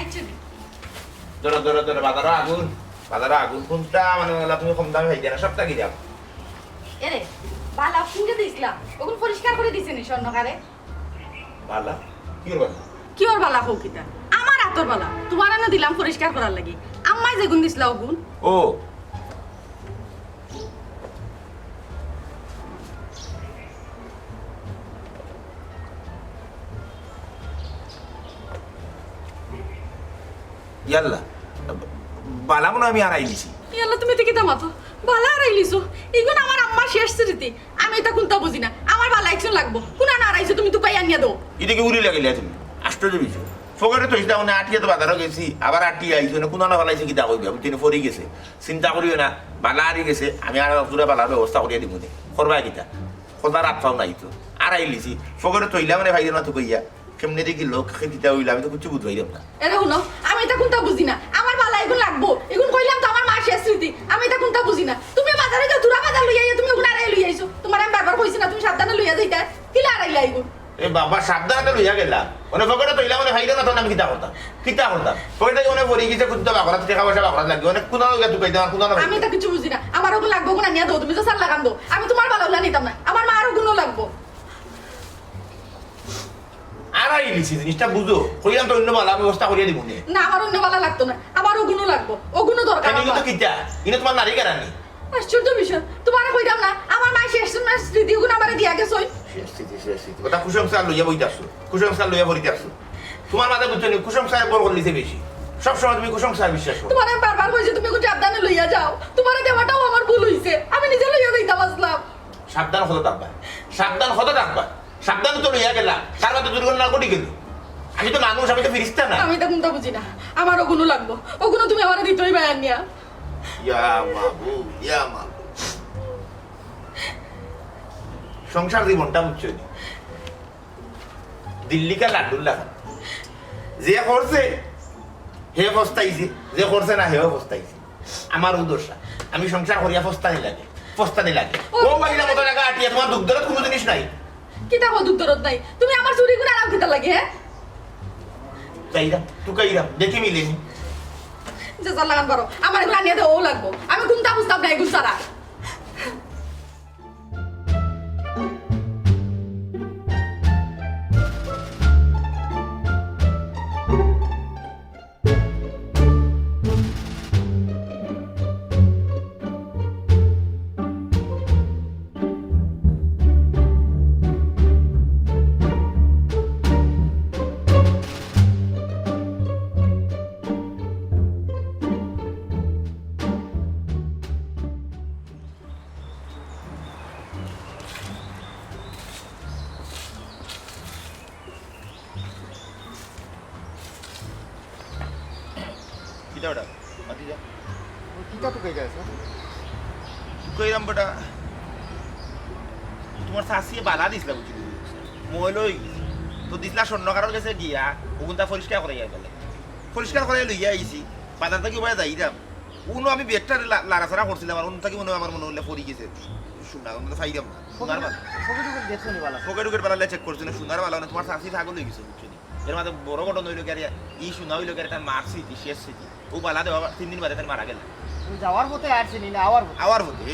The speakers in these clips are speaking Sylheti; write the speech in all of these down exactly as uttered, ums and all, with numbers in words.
আচ্ছা। ধরো, ধরো, ধরো, বাজারো আগুন, বাজারো আগুন। কুনটা মানে অলা তুমি কম দামে পাইতায় না, সবতা গিরাম। এরে, বালা কিনতে দিছলা, অগুন পরিষ্কার করি দিছে নি স্বর্ণকারে? বালা? কিওর বালা? কিওর বালা কও কিতা? আমার আতর বালা, তুমারে না দিলাম পরিষ্কার করার লাগি। আম্মায় যেগুন দিছলা অগুন। ও, ইয়াল্লা, বালা মনো অয় আমি হারাইলিছি। ইয়াল্লা, তুমি ইতা কিতা মাতো? বালা হারাইলিছো? ইগুন আমার আম্মার শেষ স্মৃতি। আমি ইতা কুনতা বুজি না। আমার বালা একজন লাগবো। কুনানো হারাইছো তুমি তুকাইয়া আনিয়া দেও। ইটা কি উড়ি লাগাইলা তুমি? আশ্চর্য বিষয়। ফকেটো থইছলাম, মানে আটিয়া তো বাজারো গেছি, আবার আটিয়া আইছি, মানে কুনানো ফালাইছি কিতা কইবা, বুঝছো নি, পড়ি গেছে। চিন্তা করিও না, বালা হারি গেছে, আমি আর পুরা বালার ব্যবস্থা করিয়া দিমু নে। করবা কিতা? খোঁজার আত পাও নাই তো। হারাইলিছি। ফকেটো থইলাম, মানে ভাইরে না তুকাইয়া। কেমনে দেখি লোক, কে কিতা অইলো, আমি তো কিচ্ছু বুঝবাইলাম না। এরে হুনো, আমি ইতা কুনতা বুজি না। আমার বালা ইগুন লাগবো। ইগুন কইলাম তো আমার মার শেষ স্মৃতি। আমি ইতা কুনতা বুজি না। তুমি বাজারো গিয়া তুরা বাজার লইয়া আইয়া তুমি অগুন হারাই লইয়া আইছো। তুমারে আমি বারবার কইছি না, তুমি সাবধানে লইয়া যাইতায়। কিলা হারাইলা ইগুন? এ বাবা, সাবধানে তো লইয়া গেলাম। অনে ফকেটো থইলাম, মানে ভাইরে না, তখন আমি কিতা করতাম? কিতা করতাম? ফকেটো অনে পড়ি গেছে, কুনতা বাকরাত, টেকা পয়সা বাকরাত লাগি। অনে কুনানো গিয়া তুকাইতাম, আর কুনানো আমি ইতা কিচ্ছু বুজি না। আমার অগুন লাগবো, অগুন আনিয়া দেও। তুমি তো সার লাগান দেও। আমি তুমার বালা উলা নিতাম না। আমার মার অগুনও লাগবো। হারাইলিছি জিনিসটা বুঝো। কইলাম তো অইন্য বালা ব্যবস্থা করিয়া দিমু নে। না, আমার অইন্য বালা লাগতো না, আমার অগুনও লাগবো, অগুনও দরকার কেন, ইনো আমার। তো কিতা? ইনো তুমার নাড়ি কেরানি। আশ্চর্য বিষয়, তুমারে কইলাম না, আমার মায় শেষ সময় স্মৃতি অগুন আমারে দিয়া গেছইন। শেষ স্মৃতি, শেষ স্মৃতি। অতা কুসংস্কার লইয়া বইতাছো, কুসংস্কার লইয়া পড়িতাছো। তুমার মাথাত বুঝছো নি, কুসংস্কারে বল করিলিছে বেশি। সব সময় তুমি কুসংস্কার বিশ্বাস করো। তুমারে আমি বারবার কইছি, তুমি অগুন সাবধানে লইয়া যাও। তুমারে দেওয়াটাও আমার ভুল অইছে, আমি নিজে লইয়া যাইতাম আছলাম। সাবধান কত থাকবা, সাবধান কত থাকবা, সাবধান তো লইয়া গেলা, তার মধ্যে দুর্ঘটনা ঘটি গেল। আমি তো মানুষ, আমি তো ফিরিস্তা না। আমি ইতা কুনতা বুজি না, আমার অগুনও লাগবো, অগুনও তুমি আমারে দিতে অইবা আনিয়া। ইয়া মাবুদ, ইয়া মাবুদ। সংসার জীবনটা বুঝছো নি? দিল্লিকা লাড্ডুর লাখান। যে করছে, হে পস্তাইছে, যে করছে না, হেও পস্তাইছে। আমারও দশা। আমি সংসার করিয়া পস্তানি লাগে, পস্তানি লাগে। ও ও মহিলা মতো জাগা আটিয়া তুমার দুখ দরদ কুনু জিনিস নাই। কিতা কও দুখ দরদ নাই? তুমি আমার চুরি করে আরাম কিতা লাগে, হে? চাইরাম, তুকাইরাম, দেখি মিলেনি। যে যা লাগান পারো, আমার এগুলা নিয়ে দেওয়াও লাগবো। আমি কুনতা বুঝতাম না এগুন ছাড়া। কিতা ওটা? মাতি যা। ও কিতা তুকাইতায়, স্যার? তুকাইরাম বেটা। তুমার চাচিয়ে বালা দিছলা বুঝি। ময়লা অই গেছে। তো দিছলা স্বর্ণকারর গেছে গিয়া, অগুনতা পরিষ্কার করাইয়া আইবার লাগি। পরিষ্কার করাইয়া লইয়া আইছি। বাজার থাকি উবাইয়া যাইরাম। অনো আমি ব্যাগটা লা-, লাড়াচাড়া করছিলাম, আর অনো থাকি মনে অয় আমার মনো অইলে পড়ি গেছে। সোনা, অনো তো পাইরাম না। সোনার বালা। পকেট উকেট দেখছো নি বালা? পকেট উকেট বালা check করছি না, সোনার বালা, মানে তুমার চাচি পাগল অই গেছে, বুঝছো নি? এর মাঝে বড় ঘটনা অইলো কি, আরে, ই সোনা অইলো কি, আরে, তার মার স্মৃতি, শেষ স্মৃতি। ও বালা দেওয়া তিন দিন বাদে তার মারা গেল। ও যাওয়ার পথে আর চিনি না, আওয়ার পথে। আওয়ার পথে?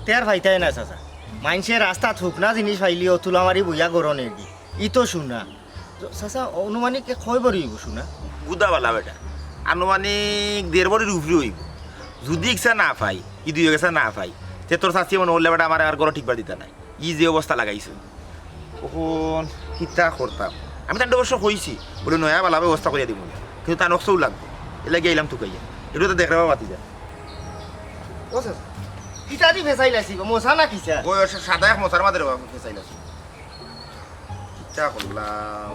টের পাইতায় না, চাচা। মাইনষে রাস্তাত হুকনা জিনিস পাইলিও তুলা মারি বইয়া গরনে দি। ই তো সোনা। তো চাচা, আনুমানিক এ কয় ভরি অইবো সোনা? গুদা বালা বেটা, আনুমানিক দেড় ভরির উপরে অইবো। যদি ইকসা না পাই, ই দুই ইকসা না পাই, তে তোর চাচি মনে করলে বেটা আমার আর ঘরো টিকবার দিতা নায়। ই যে অবস্থা লাগাইছে, অখন কিতা করতাম? আমি তানরে অবশ্য কইছি, বুলে নয়া বালা ব্যবস্থা করিয়া দিমু, কিন্তু তান অক্সও লাগবো। এর লাগি আইলাম তুকাইয়া। একটু তো দেখ রে বাবা, তুই যা। ও চাচা, কিতা দি ফেসাইলাইছি গো, মশা না কিতা? ওই, ওই সাদা এক মশার মাঝে রে বাবা, ফেসাইলাইছি। কিতা করলাম?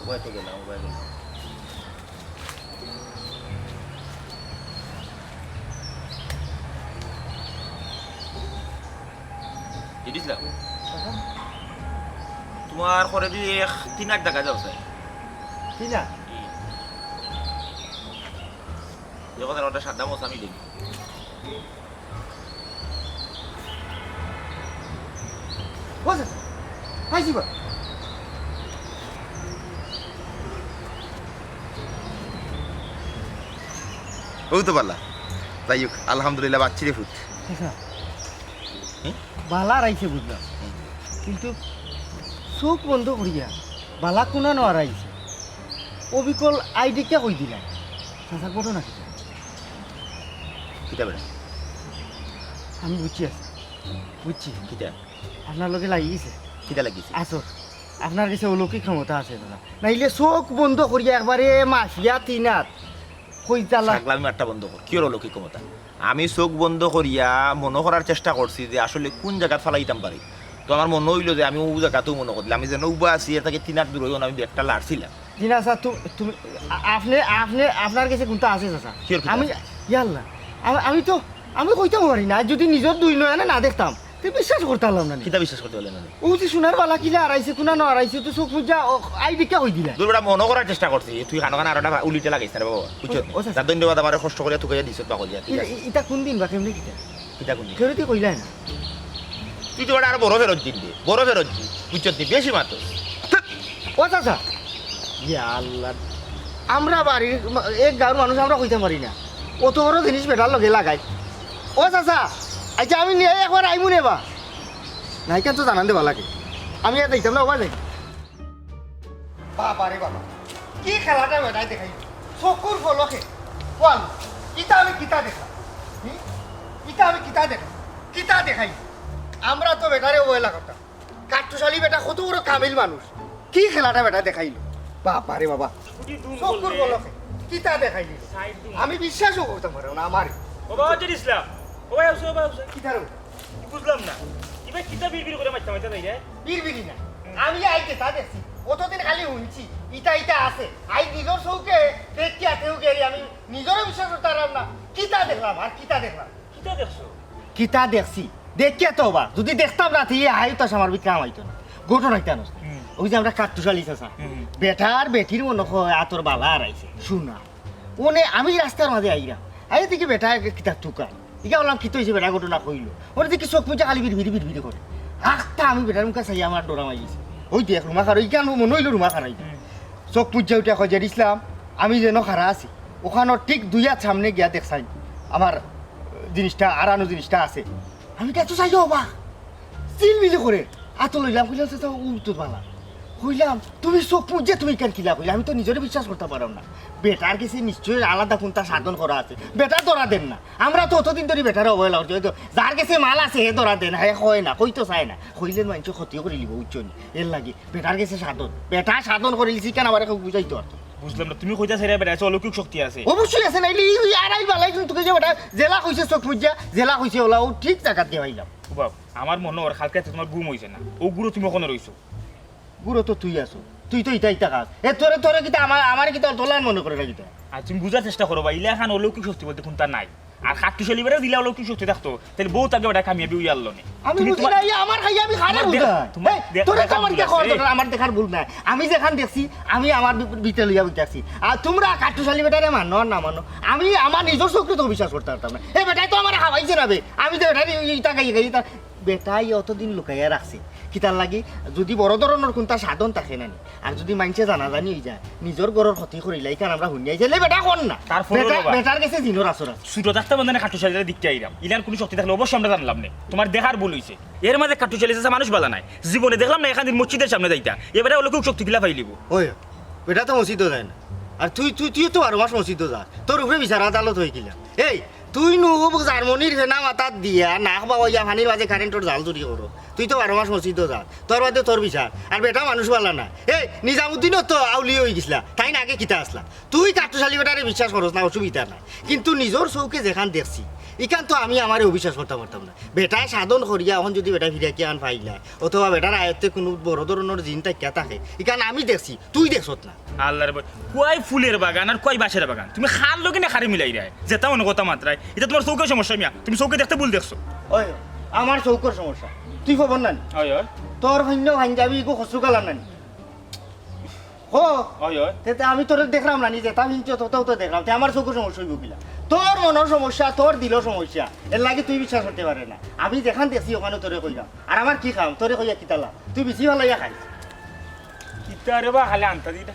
উবাই তো গেলাম, উবাই গেলাম। জিনিস না? তোমার করে দি এক তিন আট টাকা যাও, স্যার। তিন আট? হুম। দেখো, স্যার, ওটা সাদা মশা আমি দেখি। ও স্যার, পাইছি বা। অউ তো বালা। যাই হোক, আলহামদুলিল্লাহ, বাঁচছি রে পুত। চাচা, হুম? বালা আরাইছে বুঝলাম, হুম। কিন্তু চউখ বন্ধ করিয়া বালা কুনানো আরাইছে, অবিকল আই দেখিয়া কই দিলা। চাচা, ঘটনা কিতা? কিতা বেটা? আমি বুঝছি চাচা, বুঝছি। কিতা? আপনার লগে লাগি গেছে। কিতা লাগিছে? আসর, আপনার গেছে অলৌকিক ক্ষমতা আছে দাদা, নাইলে চউখ বন্ধ করিয়া একবারে মাফিয়া তিন আত কই দিলা। পাগলামি মাতটা বন্ধ কর। কিওর অলৌকিক ক্ষমতা? আমি চউখ বন্ধ করিয়া মনো করার চেষ্টা করছি যে আসলে কুন জাগাত ফালাইতাম পারি। তো আমার মনো অইলো যে আমি অউ জাগাত মনো করলে আমি যেন উবা আছি, এর থাকি তিন আত দূরে অইন, আমি ব্যাগটা লাড়ছিলাম। জি না চাচা, তু-, তুমি, আ-, আপনে, আপনে, আপনার গেছে কুনটা আছে চাচা? কিওর কিতা আমি, আছে? ইয়াল্লা, আমি, আমি তো, আমি কইতাম পারি না, যুদি নিজর দুই নয়নে না দেখতাম, তে বিশ্বাস করতাম পারলাম না নি। কিতা বিশ্বাস করতে পারলে না নি? অউ যে সোনার বালা কিলা আরাইছে, কুনানো আরাইছে, তো চউখ মুজা, ও, আই দেখিয়া কই দিলা। দূর বেটা, মনো করার চেষ্টা করছি, তুই কানো কানো আরোটা উলিটে লাগাইছ না রে বাবা, বুঝছো? ও, ও চাচা। যার ধন্যবাদ আমারে কষ্ট করিয়া তুকাইয়া দিছত বা কইয়া, ঠিক ই-, আছে? ই-, ইটা কুন দিন বা কেমনে কিতা? কিতা কুন দিন? কেউরে তুই কইলাই না। তুই তো বেটা আরো বড় ফেরত দিন দে, বড় ফেরত দিন, বুঝছত নি? বেশি মাতস। ও চাচা, ইয়া আল্লাহ, আমরা বাড়ির মা-, এক গাঁওর মানুষ, আমরা কইতাম পারি না, অত বড় জিনিস বেটার লগে লাগাই। ও চাচা, আচ্ছা, আমি নিয়া একবার আইমু নে বা। না, ইখান তো জানান দেবা লাগে, আমি আর যাইতাম না, ওবা যাই। বাবা রে বাবা, কি খেলাটা বেটায় দেখাইল চকুর পলকে। বল, ইটা আমি কিতা দেখলাম? হুম? ইটা আমি কিতা দেখলাম? কিতা দেখাইল? আমরা তো বেটারে অবহেলা করতাম। কাট্টুশালী বেটা কত বড় কামিল মানুষ, কি খেলাটা বেটা দেখাইল। বাবা রে বাবা, চকুর পলকে কিতা দেখাইল? আমি বিশ্বাসও করতাম পারলাম না। আমার ও বাবা, জেড ইসলাম, ও ভাই, আসো, ও ভাই, আসো। কিতা রে? বুঝলাম না, ইবা কিতা বিড়বিড় করি মাততা মাততা যাইরে? বিড়বিড়ি না, আমি আইজ যেটা দেখছি, অতদিন খালি হুনছি, ইটা ইটা আছে। আইজ নিজর চউখে দেখিয়া তেউ গেলি আমি নিজরও বিশ্বাস করতাম পারলাম না। কিতা দেখলাম আর কিতা দেখলাম? কিতা দেখছো? কিতা দেখছি? দেখিয়া তো অবাক। যুদি দেখতাম না, তে ই আয়ুতাস আমার ভিতরে কামাইতো না। ঘটনা ইতা নষ্ট। হুম। অউ যে আমরা কাট্টুশালী চাচা, হুম। বেটার বেটির মনো কয় আতর বালা আরাইছে, সোনা। অনে আমি রাস্তার মাঝে আইরাম, আইয়া দেখি বেটায় কিতা তুকার। ইগিয়া কইলাম, "কিতা অইছে?" বেটায় ঘটনা কইলো। অনে দেখি চউখ মুজা খালি বিড়বিড়ি বিড়বিড়ি করে। আখতা আমি বেটার মুখে চাইয়া আমার ডর মারি গেছে। অউ দেখ, রুমা খাড়া, ইখান মনো অইলো রুমা খাড়া। হুম। চউখ মুজা উঠিয়া কয়, "জেড ইসলাম, আমি যেন খাড়া আছি, অখানর ঠিক দুই আত সামনে গিয়া দেখছাইন, আমার জিনিসটা, আরানো জিনিসটা আছে।" আমি তো চাইয়া অবাক। চিলমিলি করে আতো লইলাম, কইলাম, "চাচা, অউ তো বালা।" কইলাম, "তুমি চউখ মুজা তুমি ইখান কিলা কইলা?" আমি তো নিজরে বিশ্বাস করতাম পারলাম না। বেটার গেছে নিশ্চয় আলাদা কুনতা সাধন করা আছে। বেটা ধরা দেন না। আমরা তো অতদিন ধরি বেটারে অবহেলা করছি। অউ তো যার গেছে মাল আছে, হে ধরা দেন, হে কয় না, কইতো চায় না। কইলে মাইনষে ক্ষতিও করিলিবো, বুঝছো নি? এরলাগি বেটার গেছে সাধন। বেটা সাধন করিলিছে, ইখান আমারে কেউ বুঝাইতো পারতো না। বুঝলাম না, তুমি কইতাছো এরা বেটার গেছে অলৌকিক শক্তি আছে? অবশ্যই আছে, নাইলে ই, ই আড়াই বালাই কিন্তু তুকাইয়া বেটায় যেলা কইছে চউখ মুজা, যেলা কইছে অলা, অউ ঠিক জাগাত গিয়া পাইলাম। ও বাপ, আমার মনো অর কালকে রাইতে তুমার ঘুম অইছে না, অউ ঘুরো তুমি অখনো রইছো। ঘুরো তো তুই আছো, তুই তো ইতা ইতা কাজ। এ তোরে, তোরে কিতা আমার, আমারে কিতা অলা মনো করে রাখি তো? আর তুমি বুঝার চেষ্টা করো বা, ইলাখান অলৌকিক শক্তি বলতে কুনতা নাই। আর কাট্টুশালী বেটার দিলা অলৌকিক শক্তি থাকতো, তাইলে বউত আগে বেটায় কামিয়াবি অইয়া আরলো নে। আমি তুমি বুঝি তোমার না, ই আমার খাইয়া আমি খারে তোমার দে-, বুঝাই। তোমার এই, দে-, তোরে তো দেখার আমার ভুল দেখার আছে। দরকার, আমার দেখার ভুল নাই। আমি যেখান দেখছি, আমি আমার বি-, ভিতরে লইয়া বইতে আছি। আর তুমরা কাট্টুশালী বেটারে মানো আর না মানো, আমি আমার নিজর চউখরে তো বিশ্বাস করতাম পারতাম না। এ বেটায় তো আমারে খাওয়াইছে না বে, আমি তো বেটারে ই-, ইতা খাই খাই ইতা। বেটায় অতদিন লুকাইয়া রাখছে। কিতার লাগি? যুদি বড় ধরনর কুনতা সাধন থাকে না নি, আর যুদি মাইনষে জানাজানি অইযায়, নিজর ঘরর ক্ষতি করিলা, ইখান আমরা হুনিয়া আইছি, লে বেটা কর না। তারপরেও বেটা, বাবা। বেটার গেছে জিনর আসর আছে। ছোট থাকতে বন্ধনে কাট্টুশালীরে দেখিয়া আইরাম। ইলার কুনু শক্তি থাকলে অবশ্যই আমরা জানলাম নে। তুমার দেখার ভুল অইছে। এর মাঝে কাট্টুশালী চাচা মানুষ বালা নায়। জীবনে দেখলাম না এখান দিন মসজিদর সামনে যাইতা। এবারে অলৌকিক শক্তি কিলা পাইলিবো। ওই, বেটা তো মসজিদো যায় না। আর তুই, তুই, তুই তো বারো মাস মসজিদো যাস। তোর উপরে বিচার আদালত অই গেলাম। এই, তুই নু জার্মানির ফেনা মাথাত দিয়া নাক বাওয়াইয়া পানির মাঝে কারেন্টর জাল চুরি করো। তুই তো বারো মাস মসজিদো যাস, তোর বাদে তোর বিচার। আর বেটা মানুষ বালা না। এই নিজামুদ্দিনও তো আউলিয়া অই গেছলা, তাইন আগে কিতা আছলা? তুই কাট্টুশালী বেটারে বিশ্বাস করস না, অসুবিধা নাই, কিন্তু নিজর চউখে যেখান দেখছি, ইখান তো আমি আমারে অবিশ্বাস করতাম পারতাম না। বেটায় সাধন করিয়া অখন যুদি বেটায় ফিরাইয়া আন পাইলা, অথবা বেটার আয়ত্তে কুনু বড় ধরনর জিন থাকিয়া থাকে, ইখান আমি দেখছি, তুই দেখছত না। আল্লার ভয়। কুয়াই ফুলের বাগান আর কুয়াই বাঁশের বাগান। তুমি কার লগে না কারে মিলাইরায়? যেতা মনো কথা মাতরায়। ইটা তুমার চউখর সমস্যা মিয়া। তুমি চউখে দেখতে ভুল দেখছো। ওই, আমার চউখর সমস্যা। তুই খবর না নি? ওই, ওই। তোর অইন্য পাঞ্জাবি ইগু খসরু কালার না নি? হ। ওই, ওই। তে, তে আমি তোরে দেখলাম না নি, যেতা মিনছে ততাও তো দেখলাম। তে আমার চউখর সমস্যা অইবো কিলা? তোর মনর সমস্যা, তোর দিলর সমস্যা। এরলাগি তুই বিশ্বাস করতে পারে না। আমি যেখান দেখছি অখানউ তোরে কইলাম। আর আমার কি কাম? তোরে কইয়া কিতা লাভ? তুই বেশি ভালাইয়া খাইস। কিতা রে বা খালি আন্তা দিতা?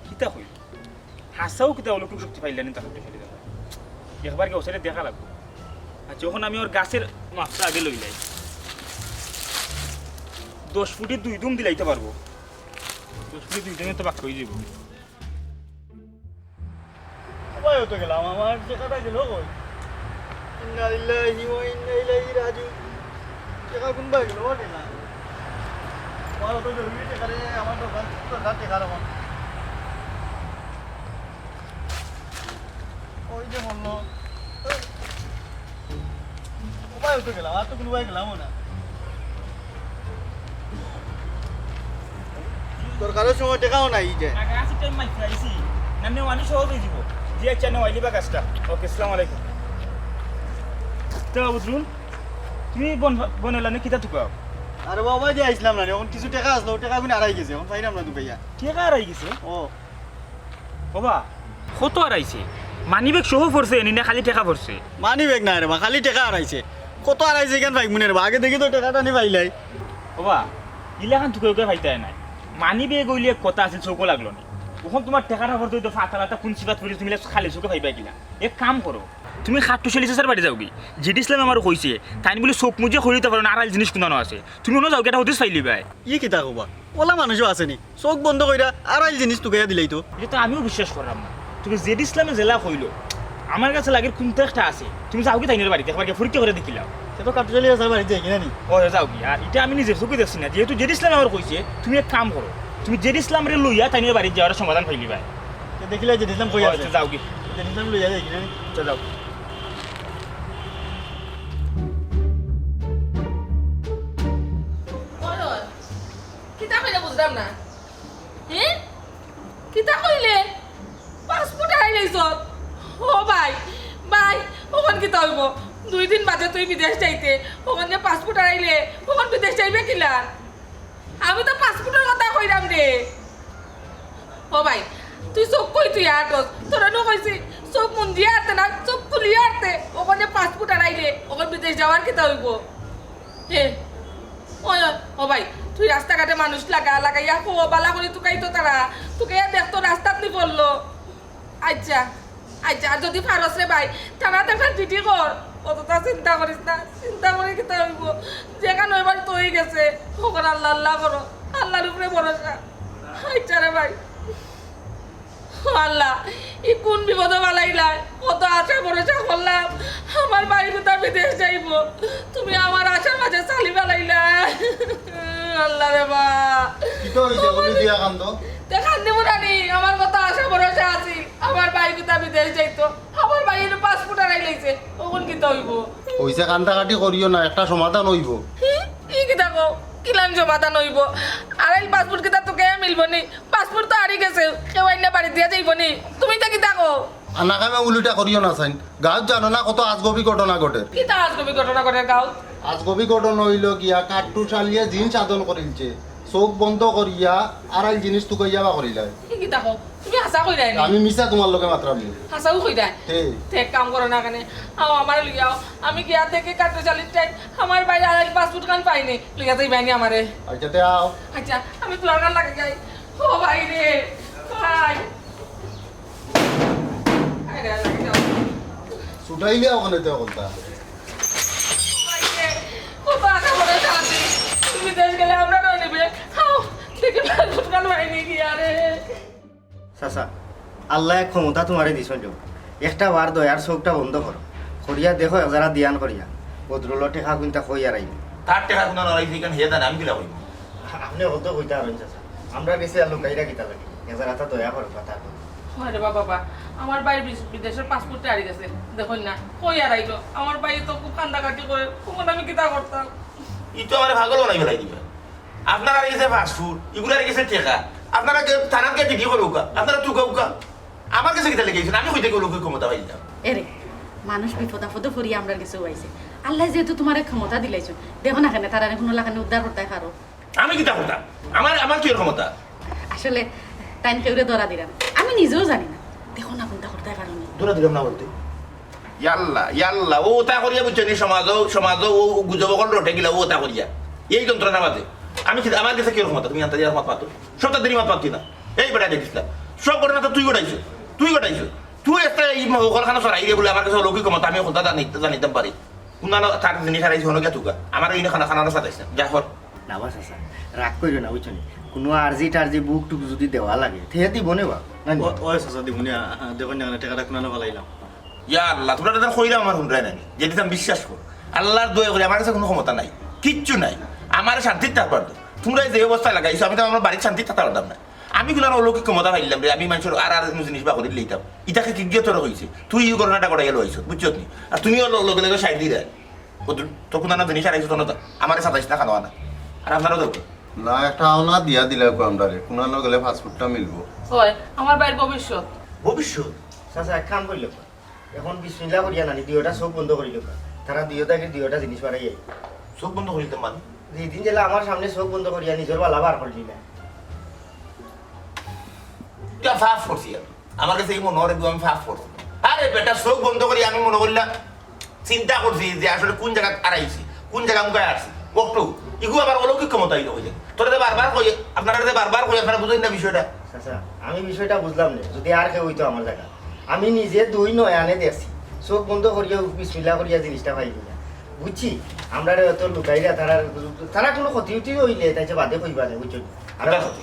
কিতা কই? হাছাউ কিতা অলৌকিক শক্তি পাইলা নি তার শক্তিশালী দেখা? একবার গিয়া ওসারে দেখা লাগবো। আচ্ছা, অখন আমি ওর গাছের মাপটা আগে লইলাই। দশ ফুটে দুই দুম দিলাইতে পারবো। দশ ফুটে দুই দুমে তো বাক্কা অই যাইবো। কোবায় তো গেলাম, আমার টেকাটা গেল কই? ইন্না লিল্লাহি ওয়া ইন্না ইলাইহি রাজিউন। টেকা কোনবায় গেল, ও টেকা। আমার অত জরুরি টেকা রে, আমার দরকার, দরকার টেকার অখন। ওই যে বললো, কোবায় তো গেলাম, আর তো কোনোবায় গেলামও না। দরকারর সময় টেকাও নাই যে। আগে আসি টাইম মাইক আইছি। নামনে ওয়ানি সহজ অই যাইবো। জি আচ্ছা, নে ওয়াইলি বা গাছটা। ওকে, আসসালামু আলাইকুম। তো বদরুল, তুমি বন, বন এলানে কিতা তুকাও? আরে বাবা, যে আইছিলাম না, অখন কিছু টেকা আসলো, ও টেকা গুনি হারাই গেছে, অখন পাইলাম না তুকাইয়া। টেকা হারাই গেছে? ও। ওবা, কত হারাইছে? মানিব্যাগ সহ পড়ছে নি, না খালি টেকা পড়ছে? মানিব্যাগ না রে বা, খালি টেকা হারাইছে। কত হারাইছে ইখান পাইমু নে রে বা, আগে দেখি তো টেকাটা নি পাইলাই। ওবা, ইলাখান তুকাইয়া পাইতায় নায়। মানিব্যাগ অইলে এক কথা আছে, চউখো লাগলো নি। অখন তুমার টেকাটা পড়তে অইতো ফাতালাতা কুন সিফাত পড়ছে, তুমি ইলা খালি চউখে পাইবায় কিলা? এক কাম করো, তুমি কাট্টুশ আলী চাচার বাড়ি যাওগি। জেডি ইসলামে আমারে কইছে, তাইন বুলি চউখ মুজিয়া কইলিতা পারইন আড়াইল জিনিস কুনানো আছে। তুমি অনো যাওগি, একটা হদিস পাইলিবায়। ই কিতা কওবা? অলা মানুষও আছে নি? চউখ বন্ধ কইরা আড়াইল জিনিস তুকাইয়া দিলাইতো। ইটা তো আমিও বিশ্বাস করলাম না। তুমি জেডি ইসলামে যেলা কইলো, আমার গেছে লাগের কুন্তা একটা আছে। তুমি যাওগি তাইনর বাড়িত, একবার গিয়া পরীক্ষা করি দেখিলাও। তে তো কাট্টুশ আলী চাচার বাড়িত যাইগি না নি? অয়, যাওগি। আর ইটা আমি নিজে চউখে দেখছি না, যেহেতু জেডি ইসলামে আমারে কইছে, তুমি এক কাম করো, তুমি জেডি ইসলামরে লইয়া তাইনর বাড়িত যাওয়ার সমাধান পাইলিবায়। তে দেখিলাই জেডি ইসলাম কই আছে? যাওগি। জেডি ইসলাম লইয়া যাইগি না নি? আচ্ছা, যাও। কিতা কইলে বুঝলাম না। হে? কিতা কইলে? পাসপোর্ট হারাইলাইছত? ও ভাই, ভাই, অখন কিতা অইবো? দুই দিন বাদে তুই বিদেশ যাইতে, অখন যে পাসপোর্ট হারাইলে, অখন বিদেশ যাইবে কিলা? আমি তো পাসপোর্টর কথা কইরাম রে। ও ভাই, তুই চউখ কই তুই আটস? তোরে নু কইছি, চউখ মুন্দিয়া আটতে না, চউখ খুলিয়া আটতে। অখন যে পাসপোর্ট হারাইলে, অখন বিদেশ যাওয়ার কিতা অইবো? হে, ওই, ওই, ও ভাই, তুই রাস্তাঘাটে মানুষ লাগা, লাগাইয়া কো, বালা করি তুকাইতো তারা, তুকাইয়া দেখতো রাস্তাত নি পড়লো। আচ্ছা, আচ্ছা, আর যদি পারস রে ভাই, থানাত একটা চিঠি কর। অতটা চিন্তা করিস না, চিন্তা করি কিতা অইবো? যেখান অইবার তো অই গেছে, অখন আল্লাহ আল্লাহ করো, আল্লাহর উপরে ভরসা। আচ্ছা রে ভাই। ও আল্লাহ, ই কুন বিপদো ফালাইলায়? কত আশা ভরসা করলাম, আমার ভাইগুতা বিদেশ যাইবো, তুমি আমার আশার মাঝে ছালি ফালাইলায়। আল্লাহ রে বা। কিতা অইছে? ও বলি দিয়া কান্দো। তে কান্দিমু না নি, আমার কত আশা ভরসা আছিল, আমার ভাইগুতা বিদেশ যাইতো, আমার ভাই এনে পাসপোর্ট হারাইলাইছে, অখন কিতা অইবো? অইছে, কান্দাকাটি করিও না, একটা সমাধান অইবো। হুম? ই কিতা কও? কিলান সমাধান অইবো? আড়াইল পাসপোর্ট কিতা তুকাইয়া মিলবো নি? পাসপোর্ট তো হারি গেছে, কেউ আইলে বাড়ি দিয়া যাইবো নি? তুমি তো কিতা কও? আনাকামে উল্টা করিও না চাইন। গাঁওত জানো না কত আজগবি ঘটনা ঘটের? কিতা আজগবি ঘটনা ঘটের গাঁওত? আজগবি ঘটনা অইলো গিয়া কাট্টুশ আলীয়ে জিন সাধন করিলছে, চউখ বন্ধ করিয়া আড়াইল জিনিস তুকাইয়া বার করিলায়। ই কিতা কও? তুমি হাছা কইরায় নি? আমি মিছা তুমার লগে মাতরাম নি। হাছাউ কইরায়? হে। তে এক কাম করো না কেনে, আও আমারে লইয়া আও, আমি গিয়া দেখি কাট্টুশ আলীর ঠাইত আমার ভাইর আড়াইল পাসপোর্ট খান পাই নি, লইয়া যাইবায় নি আমারে। আচ্ছা, তে আও। আচ্ছা, আমি তুমার কান লাগি যাই। ও ভাই রে, ভাই। আরে, আরে, আরে। ছুটাইলে অখানে তে অখানতা। ও ভাই রে, কত আশা ভরসা আছিল। তুমি বিদেশ গেলে আমরারেও নিবে। আও, দেখি পাসপোর্ট খান পাই নি গিয়া রে। চাচা, আল্লায় এক ক্ষমতা তুমারে দিছইন, একটা বার দয়ার চউখটা বন্ধ করো, করিয়া দেখো একজারা ধ্যান করিয়া, বদরুলর টেকা কুনতা কই হারাইল। তার টেকা কুনানো হারাইছে, ইখান হে জানে, আমি কিলা কইমু? আপনে অত কইতা পারইন চাচা, আমরার গেছে আর লুকাইরা কিতা লাগি? একজারা তা দয়া করো, কথা কও। আরে বাবা, বাবা, আমার ভাইর বিশ-, বিদেশর পাসপোর্টটা হারি গেছে, দেখইন না, কই হারাইলো? আমার ভাইয়ে তো খুব কান্দাকাটি করে, অখন আমি কিতা করতাম? ই তো আমারে পাগল বানাই ফালাই দিবা। আপনারার গেছে পাসপোর্ট, ইগুলার গেছে টেকা। আপনারা গে-, থানাত গিয়া জিডি করউক্কা, আপনারা তুকাউক্কা। আমার গেছে কিতা লেখাইছইন? আমি কই থাকি অউ লোকর ক্ষমতা পাইলাম? এরে, মানুষ বিপদ আপদো পড়িয়া আমরার গেছে আইছে। আল্লায় যেহেতু তুমারে ক্ষমতা দিলাইছইন, দেখো না কেনে তারারে কুনু লাখানে উদ্ধার করতায় পারো। আমি কিতা করতাম? আমার, আমার কিওর ক্ষমতা? আসলে তাইন কেউরে ধরা দিরা না। আমি নিজেও জানি না। দেখো না কুনতা করতায় পারো নি। ধরা দিলাম না বলতে। ইয়াল্লা, ইয়াল্লা, অউ অতা করিয়া বুঝছো নি, সমাজো, সমাজো অউ গুজব অকল রটে গিলা, অউ অতা করিয়া। এই যন্ত্রণার মাঝে। আমি কি, আমার গেছে কিওর ক্ষমতা? তুমি আন্তাজি মাত মাতো। সব তার দেরি মাত মাততি না। এই বেটা দেখিস না। সব ঘটনা তো তুই ঘটাইছো। তুই ঘটাইছো। তুই একটা এই হকলখানো চড়াই রে বলে আমার কাছে অলৌকিক ক্ষমতা, আমি হকলতা জানি-, জানিতাম পারি। কুনানো তার জিনিস হারাইছে, হনো গিয়া তুকা। আমার এই খানা খানা সাজাইছ না। যা কর। না বা চাচা, রাগ করিও না, বুঝছো নি? কুনু আরজি টারজি বুক টুক যুদি দেওয়া লাগে, তে দিবো নে বা। না নি? ও, ওই চাচা, দিবো নে, আ, আ, দেখো না, টেকাটা কুনানো ফালাইলাম। ইয়া আল্লাহ, তুমরা তাদের কইরা আমার হুনরায় না নি? যেটা আমি বিশ্বাস কর। আল্লাহর দোয়াই করি, আমার কাছে কুনু ক্ষমতা নাই, কিচ্ছু নাই। আমারে শান্তিত থাকবার দেও। তুমরা যে অবস্থা লাগাইছো, আমি তো আমার বাড়িত শান্তিত থাকতে পারতাম না। আমি কুনানো অলৌকিক ক্ষমতা পাইলাম রে, আমি মানষর আর আর কুনু জিনিস বার করি লইতাম। ইতাকে কিগিয়ে তোরে কইছে? তুই ই ঘটনাটা ঘটাইয়া লইছস, বুঝছস নি? আর তুমিও ল-, লগে লগে সাইড দিয়া দেয়। ও তো, তো কুনানো জিনিস হারাইছো তো না তা? আমারে সাতাইছ না খানো আনা। আর আপনারও দরকার। না, একটা আওনা দিয়া দিলাউক্কা আমরারে। কুনানো গেলে ফাস্টফুডটা মিলবো। ওই, আমার ভাইর ভবিষ্যৎ। ভবিষ্যৎ? চাচা, এক কাম করিলাউক্কা। এখন বিসমিল্লাহ করিয়া নানি, দুইওটা চউখ বন্ধ করিলাউক্কা। তারা দুইও থাকি দুইওটা জিনিস বাড়াই আই। চউখ বন্ধ করিতে মানে? যেদিন যেলা আমার সামনে চউখ বন্ধ করিয়া নিজর বালা বার করলি না। ইটা ফাফ করছি আমি। আমার কাছে এই মনে হয় আমি ফাফ করছি। আরে বেটা, চউখ বন্ধ করি আমি মনে করলাম, চিন্তা করছি যে আসলে কুন জাগাত আরাইছি, কুন জাগা মুখায় আসছি। অকটু, ইগু আবার অলৌকিক ক্ষমতা অইলো অইলে। তোরে তো বারবার কই, আপনারা তো বারবার কই, আপনারা বুঝইন না বিষয়টা। চাচা, আমি বিষয়টা বুঝলাম না। যুদি আর কেউ অইতো আমার জাগাত, আমি নিজে দুই নয়নে দেখছি, চউখ বন্ধ করিয়া বিসমিল্লাহ করিয়া জিনিসটা পাইলি না। বুঝছি, আমরারে অত লুকাইরা, তারা, তারা কুনু ক্ষতি উতি অইলে তাইলে বাদে কইবা না, বুঝছো? আর ক্ষতি?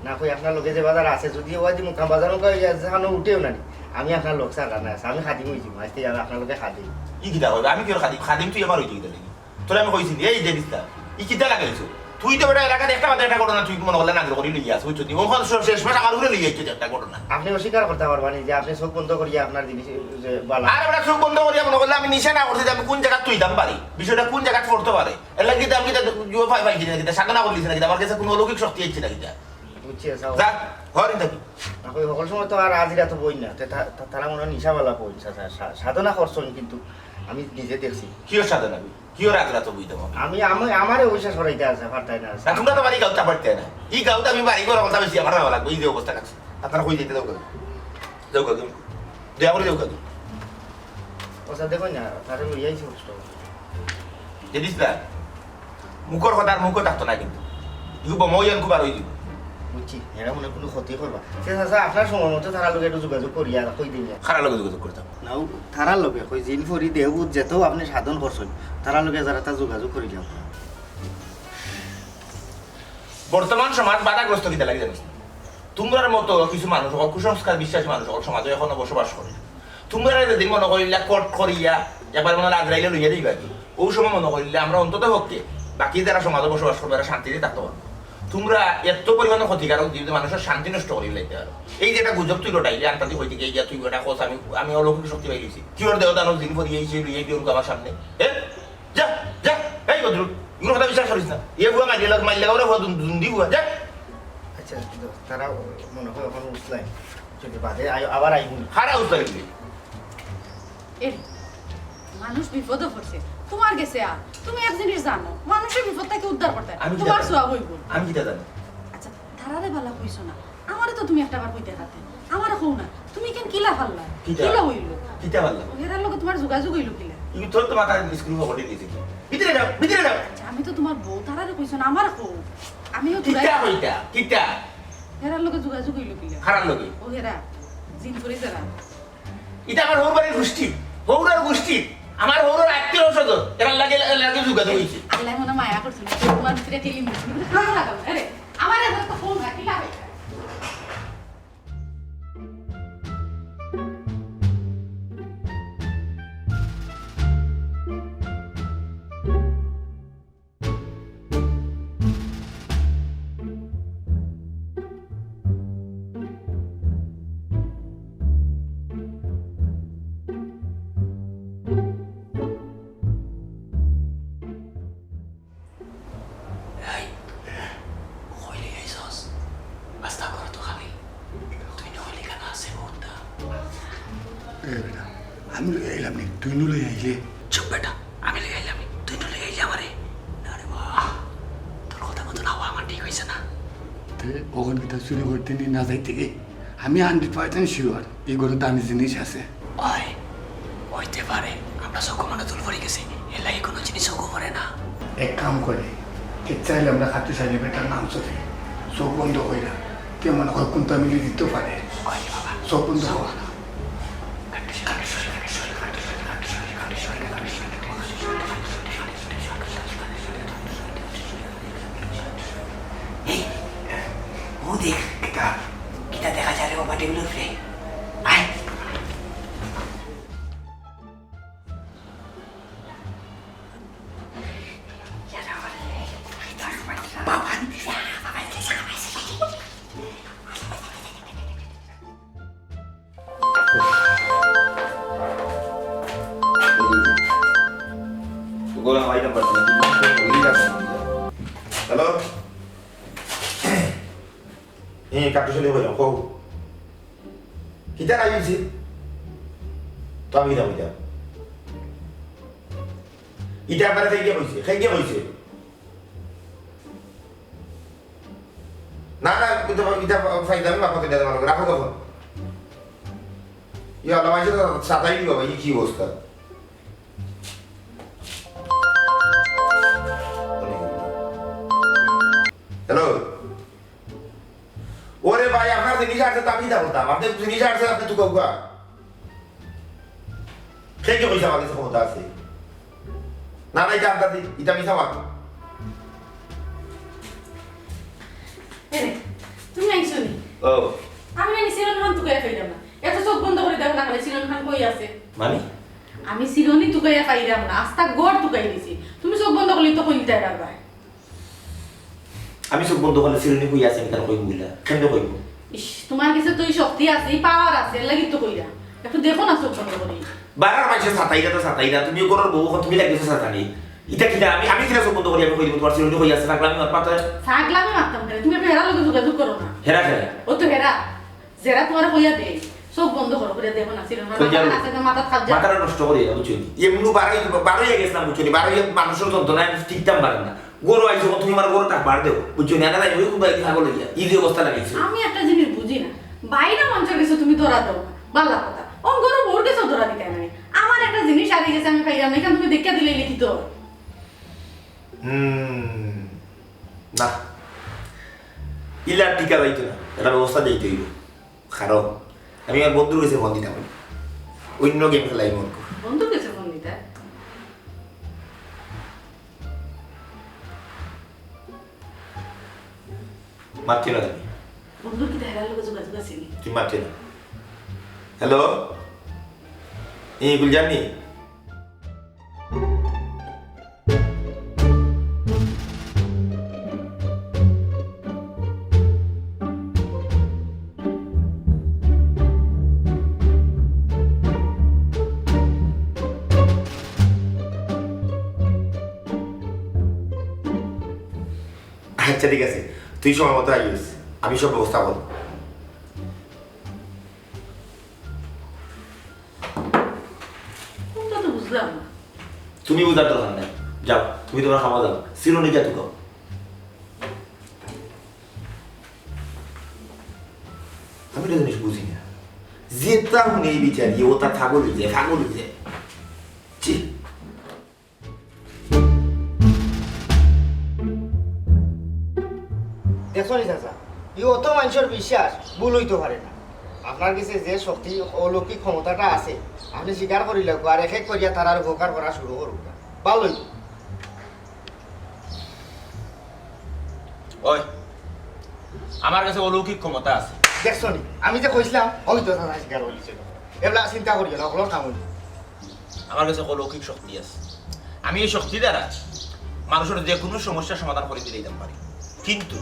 না কই, আপনার লগে যে বাজার আছে, যুদি ওই যে মুকাম বাজার মুকাম ইয়া যেখানো উঠেও না নি, আমি আপনার লগে ছাড়া না আছে, আমি খাদিম অইছি, আইজ থাকি আমি আপনার লগে খাদিম। ই কিতা কইবে? আমি কিওর খাদিম? খাদিম তুই আমার অইতে কিতা লাগি? তোরে আমি কইছি নি, এই যে বিস্তার, ই কিতা লাগাইছো? তুই তো বেটা এলাকাত একটা বাদে একটা ঘটনা, তুই মনে করলে নাগর করি লইয়া আছে, বুঝছো নি? ওখান সব শেষ মাস আমার উপরে লইয়া আইছো একটা ঘটনা। আপনি অস্বীকার করতে পারবা নি যে আপনি চউখ বন্ধ করিয়া আপনার জিনিস যে বালা। আরে বেটা, চউখ বন্ধ করিয়া মনে করলে আমি নিশা না করছি যে আমি কুন জাগাত থইতাম পারি, বিষয়টা কুন জাগাত পড়তো পারে। এর লাগি কিতা আমি কিতা জুয়া পাই, পাইছি না কিতা, সাধনা করলিছি না কিতা, আমার কাছে কুনু অলৌকিক শক্তি আইছে না কিতা। বুঝছি, আচ্ছা। যা, হর ইন থাকি। না কই, হকল সময় তো আর হাজিরা তো বই না। তে তা-, তা-, তারা মনে হয় নিশাওয়ালা বই, সা-, সা-, সা-, সাধনা করছইন, কিন্তু আমি নিজে দেখছি। কিওর সাধনা বই? কিওর হাজিরা তো বই দেবো? আমি, আমি, আমারে অইসা সরাইতে আছে, পারতাই না। না, তুমরা তো আমার ই গাউত পারতায় না। ই গাউত আমি বাড়ি ঘর কথা বেশি আমার যাওয়া লাগবো, এই যে অবস্থা রাখছে। আপনারা কই যাইতে যাও কেন? যাও কেন? দয়া করি যাও কেন? আচ্ছা, দেখো না, তারে লইয়া আইছি কষ্ট। জানিস না? মুখর কথা আর মুখো থাকতো না কিন্তু। ইগু বোমা অইয়া খুব আর অই দিব। বুঝছি, এরা মনে কুনু ক্ষতি করবা। সে চাচা, আপনার সময় মতো তারার লগে একটু যোগাযোগ করিয়া কই দিন। কারার লগে যোগাযোগ করতাম? না, ও তারার লগে, কই জিন ফরি দেও, যেতাউ আপনি সাধন করছইন, তারার লগে যারা তা যোগাযোগ করি যাও। বর্তমান সমাজ বাধাগ্রস্ত কিতা লাগি জানিস না? তুমরার মতো কিছু মানুষ অকল, কুসংস্কার বিশ্বাসী মানুষ অকল সমাজে এখনো বসবাস করে। তুমরা যেদিন মনে করিলা কট করিয়া একবার মনে আজরাইলে লইয়া দিবা কি, ওই সময় মনে করিলে আমরা অন্তত পক্ষে বাকি যারা সমাজে বসবাস করবে, এরা শান্তিতে থাকতে পারবো। তুমরা এত পরিমাণে ক্ষতিকারক, যে মানুষের শান্তি নষ্ট করি লাইতে পারো। এই যে একটা গুজব তুই লটাইলে, আন্তাদি হইতে গিয়া তুই ওটা খোঁজ, আমি, আমি অলৌকিক শক্তি পাই গেছি। কি ওর দেওয়া দানব দিন পরিয়ে এই যে লইয়া দিয়ে আমার সামনে, হ্যাঁ? যা, যা, এই বদরুল, ইগুর কথা বিশ্বাস করিস না। ইয়ে বুয়া মাইলে লাগ, মাইলে লাগ, ওরা বুয়া দুন-, দুন্দি বুয়া, যা। আচ্ছা, তো তারা মনে হয় ওখানে উঠলাই। যদি বাদে আই-, আবার আইবো না। হারা উঠলাই দিলে। এ, মানুষ বিপদে পড়ছে, তোমার গেছে আ, তুমি এক জিনিস জানো, মানুষের বিপদ থেকে উদ্ধার করতে আমি কি তোমার জানি? সওয়াব হইব। আমি কিতা জানি? আচ্ছা, তারারে বালা কইছো না, আমারে তো তুমি একটা বার কইতে পারতে। আমারে কও না, তুমি কেন কিলা ফাল্লা? কিতা? কিলা হইল? কিতা ফাল্লা? হেরার লগে তোমার যোগাযোগ হইল কিলা? তুমি তোর তো মাথার স্ক্রু পকেটে দিয়েছে কি? ভিতরে যাও, ভিতরে যাও। আচ্ছা, আমি তো তোমার বউ, তারারে কইছো না, আমারে কও। আমিও তো কিতা কইতা? কিতা? হেরার লগে যোগাযোগ হইল কিলা? কারার লগে? ও হেরা, জিন করি যারা। ইটা আমার হউর বাড়ির গোষ্ঠী, হউরর গোষ্ঠী, আমার হউরর আত্মীয় স্বজন, এরার লাগে, এরার লাগে যোগাযোগ হইছে। আল্লাহ মনে মায়া করছে না, তোমার ভিতরে ঠেলি নিছে। ভালো লাগো না, আরে, আমার এবার তো ফোন রাখি লাগে। এই, কইলে আইছস? আস্তা ঘর তো খালি। তুই না হইলে কেন আছে বউটা? এ বেটা, আমি লই আইলাম নি, তুই নু লই আইলে। চুপ বেটা, আমি লই আইলাম নি, তুই নু লই আইলে আমারে। না রে বা, তোর কথা মতো না হওয়া আমার ঠিক হইছে না। তে অখন কিতা চুরি করতে নি না যাইতে কি? আমি হান্ড্রেড পার্সেন্ট শিওর, এই ঘরে দামি জিনিস আছে। ওই, হইতে পারে। আমরা চোখ মানে তুল পড়ে গেছি, এর লাগি কোনো জিনিস চোখও পড়ে না। এক কাম করে, কে চাইলে আমরা খাতে চাইলে বেটার নাম চলে, চোখ বন্ধ কইরা, কে মনে হয় কোনটা মিলিয়ে দিতে পারে। ওই বাবা। চোখ বন্ধ কর। ও দেখ, কিতা, কিতা দেখা যায় রে বাবা, টেবিলর উপরে। আয়। বাবা, হ্যালো। এ, কাট্টুশ আলী কইলাম, কও। কিতা নাই অইছে? তো আমি কিতা কইতাম? ইটা আবার কে কইছে? কে কইছে? না, না, ইটা, ইটা ফাইজলামি মাত মাতি না, রাখো তখন। ইয়া আল্লাহ, মাইনষে তো সাতাই দিবা ভাই, কি অবস্থা? হ্যালো। ওরে ভাই, আপনার জিনিস আছে, তো আমি কিতা করতাম? আপনি জিনিস আছে, আপনি তো কউকা। কে কইছে আমার কাছে ক্ষমতা আছে? না, না, ইটা আন্দাজি, ইটা মিছা মাত। এরে, তুমি আইছো নি? ও। আমি নানি চিরন খান তুকাইয়া পাইরাম না। এত চোখ বন্ধ করি দেখো না, খালি চিরন খান কই আছে? মানে? আমি চিরনি তুকাইয়া পাইরাম না, আস্তা ঘর তুকাই দিছি। তুমি চোখ বন্ধ করলে তো কইলতায় পারবায়। আমি চোখ বন্ধ করলে চিরনি কই আছে, আমি তারে কইমু বুলে। কেমনে কইমু? ইস, তোমার কাছে তো এই শক্তি আছে, এই পাওয়ার আছে, এর লাগি তো কইরা। একটু দেখো না চোখ বন্ধ করি। বারার মাইনষে সাতাইরা তো সাতাইরা, তুমি ঘরর বউ, তুমি লাগিছো সাতানি। ইটা কিতা? আমি, আমি কিলা চোখ বন্ধ করি, আমি কই দিমু তোমার চিরনি কই আছে, পাগলামি মাত মাতে। পাগলামি মাততাম কেনে? তুমি একটু হেরার লগে যোগাযোগ করো না। হেরা কেনে? ও তো হেরা। যেরা তোমারে কইয়া দেই, চোখ বন্ধ করো, কইয়া দেখো না, চিরন কই যাও? মাথাত আছে তো মাথাত খাত যা। মাথাটা নষ্ট করি না, বুঝছো নি? এমনি বারোই, বারোই গেছিলাম, বুঝছো নি? বারোই মানুষর যন্ত্রণায় আমি টিকতাম পারি না। ঘরো আইছো, তুমি আমার ঘরো থাকবার দেও, বুঝছো নি? এনে যাইবো, কোন বাড়ি থাকো লইয়া, এই যে অবস্থা লাগাইছো। আমি একটা জিনিস বুঝি না, বাইরে মানুষর কাছে তুমি ধরা দাও না, বালা কথা। ও ঘরো বউর কাছেও ধরা দিতে না। আমার একটা জিনিস হারিয়ে গেছে, আমি পাইলাম না, এখান তুমি দেখিয়া দিলে লিখিত। হুম, না, ইলা টিকা যাইতো না, এটা ব্যবস্থা দিতে হইব। কারণ আমি আমার বন্ধুর কাছে ফোন দিতাম, অন্য গেম খেলাই মন কর। বন্ধুর কাছে ফোন দিতা? মাততে না তুমি। বন্ধুর কি হেরার লগে যোগাযোগ আছে নি? তুই মাততে না। হ্যালো, এই গুলজানি। আচ্ছা, ঠিক আছে, তুই সময় মতো আইস, আমি সব ব্যবস্থা করব। কোনটা তো বুঝলাম না। তুমি বুঝার দরকার নাই, যাও, তুমি তোমার খাওয়া দাও, সিরোনিকা তুকাও। আমি তো জিনিস বুঝি না, যেটা হুনে এই বিচার, ইয়ে ওটা পাগল হয়ে যায়, পাগল হয়ে যায়। ছি। দেখছো নি চাচা, ই অত মানুষের বিশ্বাস ভুল হইতে পারে না। আপনার কাছে যে শক্তি, অলৌকিক ক্ষমতাটা আছে, আপনি স্বীকার করিলাউক্কা, আর এক এক করিয়া তারার উপকার করা শুরু করুক্কা। ভালোই। ওই, আমার কাছে অলৌকিক ক্ষমতা আছে। দেখছো নি, আমি যে কইছিলাম, হয়তো চাচা স্বীকার করিছে। এবলা চিন্তা করিও না, হকলর কাম হইব। আমার কাছে অলৌকিক শক্তি আছে। আমি এই শক্তি দ্বারা মানুষের যে কোনো সমস্যার সমাধান করে দিলাইতাম পারি, কিন্তু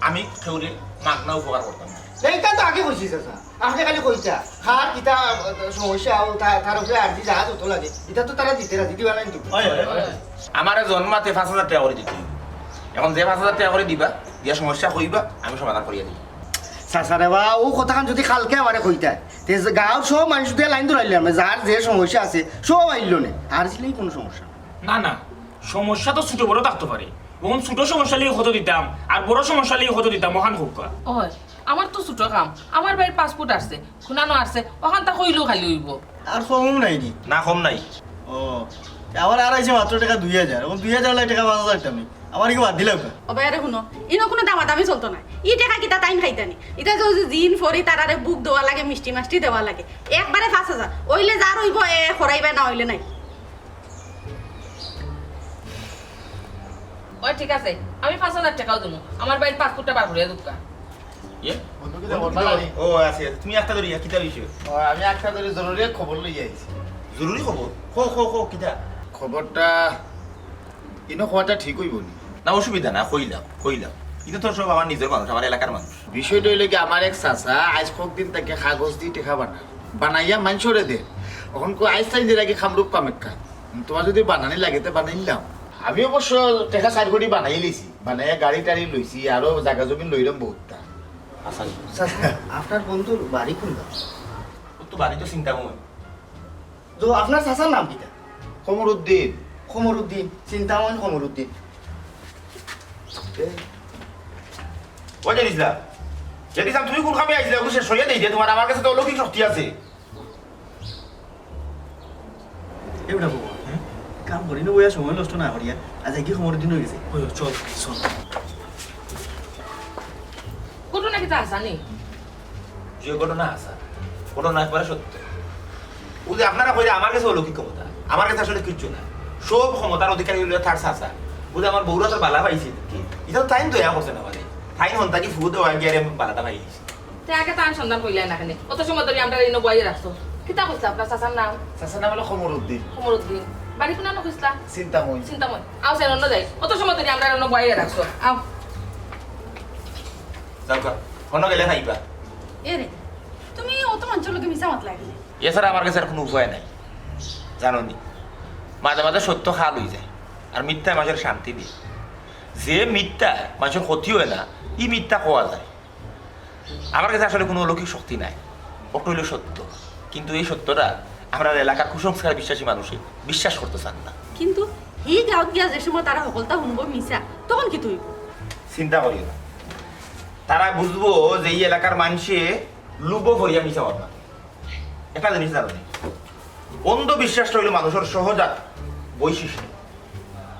আমি কেউরে মাগনা উপকার করতাম না। না, এটা তো আগে কইছি চাচা, আপনি খালি কইতা, কার কিতা, আহ, সমস্যা, ও তা-, তার উপরে আর্জি যা যত লাগে, এটা তো তারা দিতে রাজি, দিবা নাই তো। আমারে জন্মাতে পাঁচ হাজার টাকা করে দিতে হইব। এখন যে পাঁচ হাজার টাকা করে দিবা, দিয়া সমস্যা কইবা, আমি সমাধান করিয়া দিই। চাচা রে বা, ও কথাখান যদি কালকে আমারে কইতা, তে যে গাঁওর সব মানুষ দিয়া লাইন ধরাইলাম, যার যে সমস্যা আছে, সব আইল নে, আর ছিলেই কোনো সমস্যা না। না, না, সমস্যা তো ছোট বড় থাকতে পারে। অখন ছোট সমস্যা লাগি কত দিতাম, আর বড় সমস্যা লাগি কত দিতাম, অখান কউক্কা। ওই, আমার তো ছোট কাম, আমার ভাইর পাসপোর্ট আছে, খুনানো আছে, অখানতা কইলেউ খালি অইব। আর কম নাই নি? না, কম নাই। ও, আমার আর আইছে মাত্র টাকা দুই হাজার, এখন দুই হাজার লাই টাকা পাঁচ হাজার টাকা আমি, আমার ইগু বাদ দিলাউক্কা। ও ভাই, আরে হুনো, ইনো কোনো দামাদামি চলতো না। ই টাকা কিতা তাইন খাইতা নি? ইটা যে ওই যে জিন ফরি তারারে বুক দেওয়া লাগে, মিষ্টি মাষ্টি দেওয়া লাগে, একবারে পাঁচ হাজার। অইলে যার অইব, এ খরাইবা, না অইলে নাই। ওই ঠিক আছে, আমি পাঁচ হাজার টাকাও দিমু, আমার ভাইর পাসপোর্টটা বার করিয়া দেউক্কা। ইয়ে? বন্ধু, কিতা বন্ধু, খবর কিতা বালা খবর? নি? ও, আছে, আছে। তুমি একটা ধরি, কিতা বিষয়? ও, আমি একটা ধরি জরুরি এক খবর লই আইছি। জরুরি খবর? কও, কও, কও, কিতা? খবরটা ইনো খবরটা ঠিক অইবো নি? না, অসুবিধা না, কইলাম, কইলাম। ইতা তো সব আমার নিজর মানুষ, আমার এলাকার মানুষ। বিষয়টা অইলো কি, আমার এক চাচা আইজ কতদিন থাকি কাগজ দি টেকা বানার, বানাইয়া মানষরে দের। অখন কয় আইজ তাইন দের আগে কামরূপ কামাখ্যা, তুমার যুদি বানানি লাগে তে বানাইলাম। আমি অবশ্য টেকা চাইর কোটি বানাই লিছি, বানাইয়া গাড়ি টাড়ি লইছি, আরো জাগা জমিন লইলাম বহুতটা। আচ্ছা। চাচা, আপনার বন্ধুর বাড়ি কোন গাঁও? ও তো বাড়ি তো চিন্তাময়। তো আপনার চাচার নাম কিতা? কমরুদ্দিন। কমরুদ্দিন, চিন্তাময় কমরুদ্দিন। ওই জেড ইসলাম, জেড ইসলাম, তুমি কোন কামে আইছিলা? ওগুলো শেষ হইয়া দেই যে তুমার, আমার কাছে তো অলৌকিক শক্তি আছে। এগুলা বাবা, হ্যাঁ? কাম করি না, বইয়া সময় নষ্ট না করিয়া, আজ একই খবর দিন হয়ে গেছে। ওই, চল, চল। ঘটনা কিতা হাছা নি? যে ঘটনা হাছা, ঘটনা একবারে সত্য। ও যে আপনারা কইরা আমার কাছে অলৌকিক ক্ষমতা, আমার কাছে আসলে কিচ্ছু না। সব ক্ষমতার অধিকারী অইলো তার চাচা। ও যে আমার বউরা তার বালা পাইছে, কি? ইটা তো তাইন দয়া করছে না মানে। তাইন হন তাকি ফুদ দেওয়া গিয়ে আরে বালাটা পাই গেছে। তে আগে তান সন্ধান কইলাই না কেনে? অত সময় ধরি আমরা ইনো বইয়া রাখছো। কিতা কইছলা আপনার চাচার নাম? চাচার নাম হলো কমরুদ্দিন। কমরুদ্দিন। বাড়ি কোন আনো কইছলা? চিন্তাময়। চিন্তাময়। আও, স্যার, অন্য যাই। অত সময় ধরি আমরা ইনো বইয়া রাখছো। আও। যাও গা। অন্য গেলে খাইবা। এ রে, তুমি অত মানুষের লোকে মিছা মাত লাগে। এছাড়া আমার কাছে আর কোনো উপায় নাই, জানো নি? মাঝে মাঝে সত্য খাল হয়ে যায়, আর মিথ্যায় মানুষের শান্তি দেয়। যে মিথ্যায় মানুষের ক্ষতি হয় না, ই মিথ্যা কওয়া যায়। আমার কাছে আসলে কোনো অলৌকিক শক্তি নাই, ওটা হইল সত্য। কিন্তু এই সত্যটা আমরা এলাকার কুসংস্কার বিশ্বাসী মানুষে বিশ্বাস করতে চান না। কিন্তু হি গাঁৱত গিয়া যে সময় তারা হকলতা শুনবো মিছা, তখন কি তুই? চিন্তা করিও না, তারা বুঝবো যে এই এলাকার মানুষে লোভ করিয়া মিছা কথা। একটা জিনিস জানো নি? অন্ধবিশ্বাসটা হইল মানুষের সহজাত বৈশিষ্ট্য।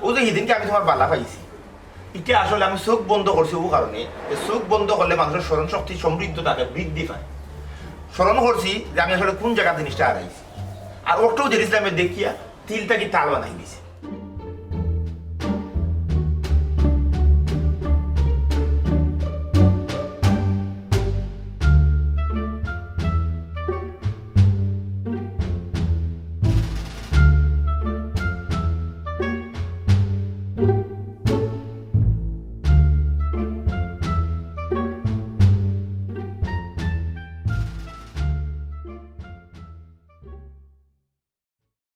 ও যে হিদিনকে আমি তোমার বালা পাইছি, এটা আসলে আমি চোখ বন্ধ করছি ও কারণে যে চোখ বন্ধ করলে মানুষের স্মরণ শক্তি সমৃদ্ধ থাকে, বৃদ্ধি পায়। স্মরণ করছি যে আমি আসলে কোন জায়গার জিনিসটা হারাইছি। আর ওটাও জেড ইসলামে দেখিয়া তিলটা কি তাল বানাই দিছে।